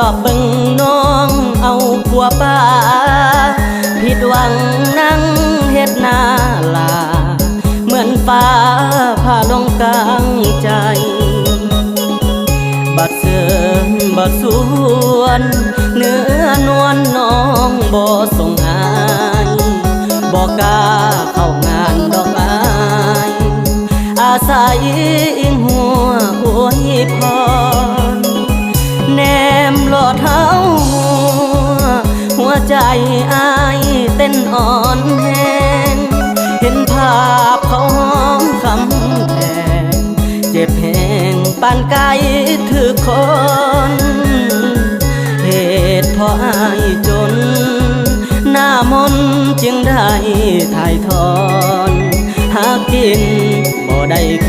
ອບເບິ່ງນ້ອງເອົາຜົວປ້າ ຜິດຫວັງນັ່ງເຮັດໜ້າຫຼ້າ ເໝືອນຟ້າຜ່າລົງກາງໃຈ. ບັດເຊີນບັດຊວນ ເນື້ອນວນນ້ອງບໍ່ສົ່ງອ້າຍ ບໍ່ກ້າເຂົ້າງານດອກອ້າຍ ອາໄສອີງຫົວອວຍພອນ ແນມຫຼອດເຮົາຫົວ ຫົວໃຈອ້າຍເຕັ້ນອ່ອນແຮງ ເຫັນພາບເຂົາຮ້ອງຄຳແພງ ເຈັບແຮງປານໄກ່ຖືກຄ້ອນ ເຫດເພາະອ້າຍຈົນ ໜ້າມົນຈຶ່ງໄດ້ຖ່າຍຖອນ ຫາກິນບໍ່ໄດ້ຄື